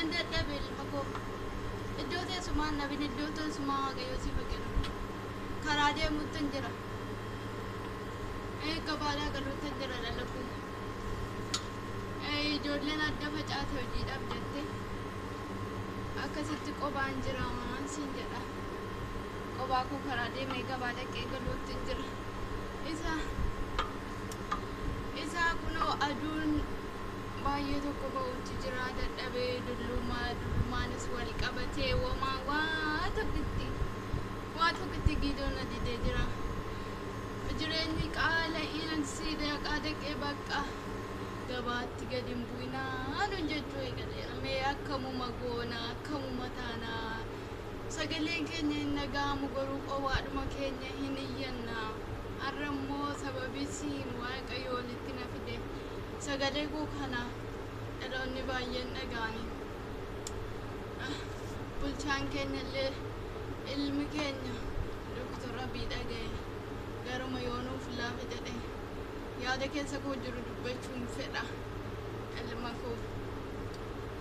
Nan dadhabe ilma koo. Iddoo teessumaa hin dhabin, iddoo teessumaa Waaqayyo siif haa kennu. Karaa deemuttan jira. Gabaadhaa galuuttan jira dhala koo. Ijoolleen adda facaate hojiidhaaf jette. Akkasitti qobaan jira waan siin jedha. Qobaa koo karaa deemee gabaa dhaqee galuuttin jira. Isa isaa kunoo aduun baay'ee tokko ba'utti jira, dadhabee dullumaa dullumaanis wal qabatee womaa waa tokkitti giidoon na didee jira. Jireenyi qaala'iinsi dhaqaa dhaqee bakka gabaatti gadi hin bu'inaa nun jechuu eegaleera. Mee akkamuma goona, akkamuma taanaa? Sagaleen keenya hin dhaga'amu, garuu qowaadhuma keenya hin iyyanna. Har'a immoo sababii siin Waaqayyo walitti na fide, sagalee koo kana dhaloonni baay'een dhaga'anii. Bulchaan keenya illee, ilmi keenya Doktor Abiy dhaga'e, garuma yoo nuuf laafe jedhe yaada keessa koo jiru dubbachuun fedha ilma koo.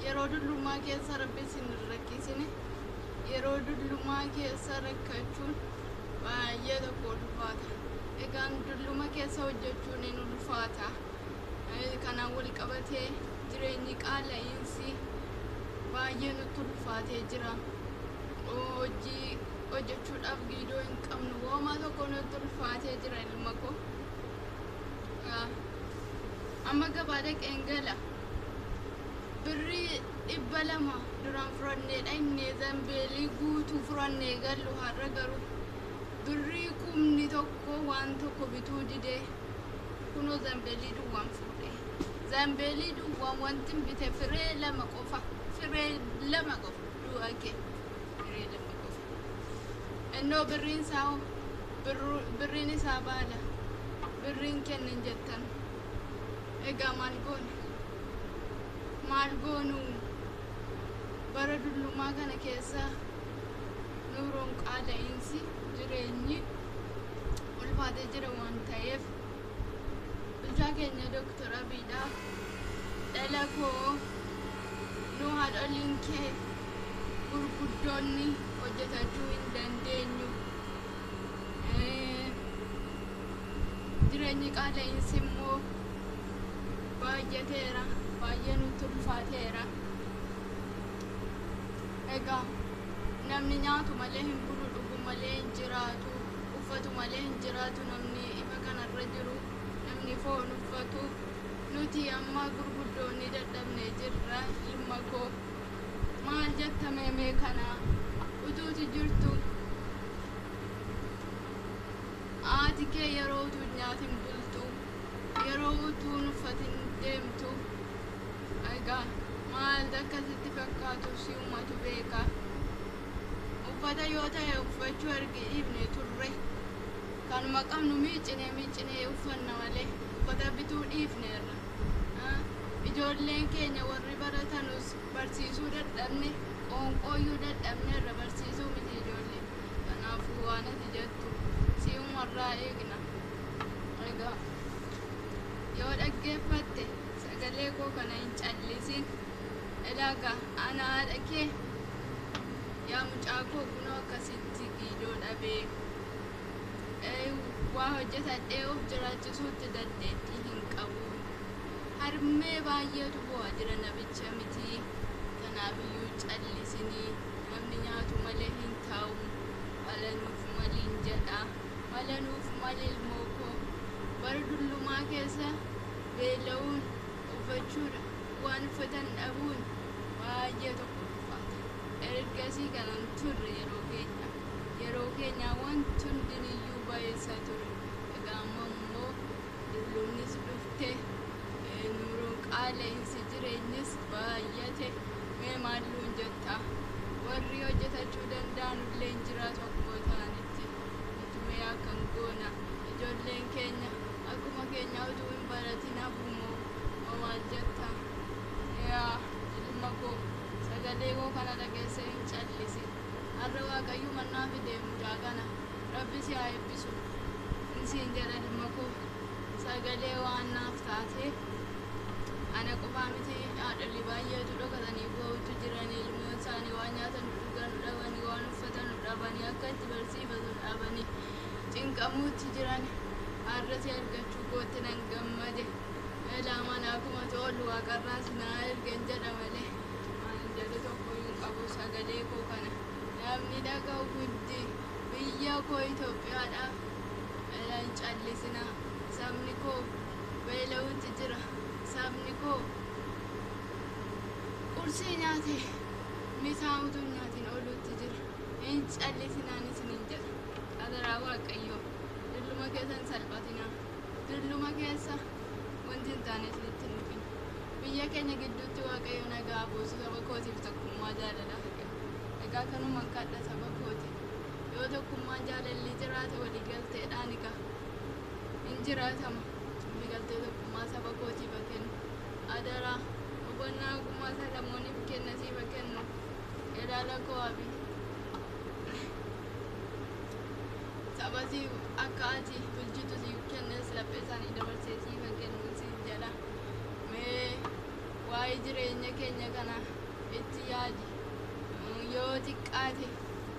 Yeroo dullummaa keessa Rabbi isin hin rakkisine. Yeroo dullumaa keessa rakkachuun baay'ee tokko ulfaata. Egaan dulluma keessa hojjechuun hin ulfaata. Kanaan wal qabatee jireenyi qaala'iinsi baay'ee nutti ulfaatee jira. Hojii hojjechuudhaaf giidoo hin qabnu. Wooma tokko nutti ulfaatee jira ilma koo. Amma gabaa dhaqeen gala. Birrii 200 duraan furannee dhaqnee zambeelii guutuu furannee gallu, har'a garuu birrii 10,000 waan tokko bituu didee kunoo zambeelii duwwaan fuudhe. Zambeelii duwwaan wanti bite firee 2 qofa. Firee 2 qofa. Du'a kee. Firee 2 qofa. Innoo birriin isaa hoo? Birriin isaa baala. Birriin kennan jettan. Egaa maal goona? Maal goonu? Bara dullumaa kana keessa nuuroon qaala'iinsi jireenyi ulfaatee jira waan ta'eef, bulchaa keenya Dooktar Abiydha. Dhala koo, nu haadholiin kee gurguddoonni hojjetachuu hin dandeenyu. Jireenyi qaala'iinsi immoo baay'ateera, baay'ee nutti ulfaateera. Egaa namni nyaatu malee hin bulu, dhugu malee hin jiraatu, uffatu malee hin jiraatu. Namni ifa kanarra jiru, namni foon uffatu, nuti amma gurguddoonni dadhabnee jirra ilma koo. Maal jetta mee kana utuuti jirtu? Haati kee yeroo utuu hin nyaatin bultu, yeroo utuu hin uffatin deemtu, egaa maal akkasitti fakkaatu si uumatu beeka. Uffata yoo ta'e uffachuu ergi dhiifne turre. Kanuma qabnu miicine miicinee uffanna malee uffata bituu dhiifneerra. Ijoolleen keenya warri baratanus barsiisuu dadhabne, qoonqooyyuu dadhabneerra, barsiisuu miti ijoollee. Kanaafuu waan ati jettu si uumarraa eegna. Egaa yoo dhaggeeffatte sagalee koo kana hin callisin. Ilaagaa, ana haadha kee, yaa mucaa koo, kunoo akkasitti giidoo dhabee waa hojjetadhee of jiraachisuutti dandeettii hin qabu. Harmee baay'eetu bu'aa jira, nabicha miti. Kanaafiyyuu callisinii, namni nyaatu malee hin taa'u. Mala nuuf maliin jedha. Mala nuuf mali ilmoo koo. Bara dullumaa keessa beela'uun, uffachuudha, waan uffatan dhabuun baay'ee tokko ulfaata. Ergasii kanan turre yeroo keenya. Yeroo keenya wanti hundiniyyuu baay'eessaa ture. Egaa amma immoo dullumnis dhufte, nuuroon qaala'insi jireenyis baay'ate. Mee maalluun jetta? Warri hojjetachuu danda'an illee hin jiraatu akkuma ta'anitti. Nuti mee akkam goona? Ijoolleen keenya akkuma keenya utuu hin baratin hafu moo maal jetta? Yaa ilma koo, sagalee koo kana dhageessee hin callisin. Har'a Waaqayyo mannaa fide mucaa kana. Rabbi si haa eebbisu. Siin jedha ilma koo. Sagalee waan naaf taateef Ana qofaa miti, haadholii baay'eetu dhokatanii boo'utu jiran. Ilmoon isaanii waan nyaatan dhugan dhabanii, waan uffatan dhabanii, akka itti barsiifatu dhabanii cinqamuutti jiran. Har'a si argachuu kootti nan gammade. Ilaa manaa kuma tolu waaqarraas naa ergan jedha malee waan jedhu tokko hin qabu. Sagalee koo kana namni dhaga'u hundi, biyya koo Itoophiyaadhaaf hin callisinaa. Sabni koo beela'uutti jira. Sabni koo qursii nyaate misaa utuu hin nyaatin ooluutti jira. Hin callisinaan isiniin jedha. Adaraa Waaqayyoo, dulluma keessa hin salphatinaa. Dulluma keessa wanti hin taane isinitti hin dhufin. Biyya keenya gidduutti Waaqayyo nagaa buusu, saba kootiif tokkummaa jaalalaa haa kennu. Egaa kanuman kadha saba kooti. Yoo tokkummaan jaalalli jiraate, walii galteedhaan egaa hin jiraatama. Waliigaltee tokkummaa saba kootiif haa kennu. Adaraa hubannaa ogummaa Salamooniif kenna siif haa kennu. Ilaala koo Abiy. Saba siif akka ati bulchitu siif kennes laphee isaanii dabarsee siif haa kennu siin jedha. Mee waa'ee jireenya keenya kana itti yaadi. Yoo xiqqaate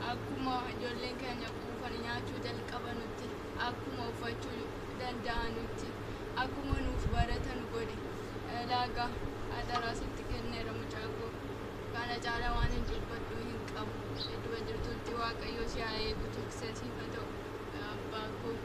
akkuma ijoolleen keenya quufanii nyaachuu jalqabanutti, akkuma uffachuu danda'anutti, akkuma nuuf baratan godhi. Laagaa adaraa sitti kenneera, mucaa koo. Kana caala waan hin dubbadhu hin qabu. Idduma jirtutti Waaqayyo si haa eegu, tiksee siif haa ta'u. Abbaa koo.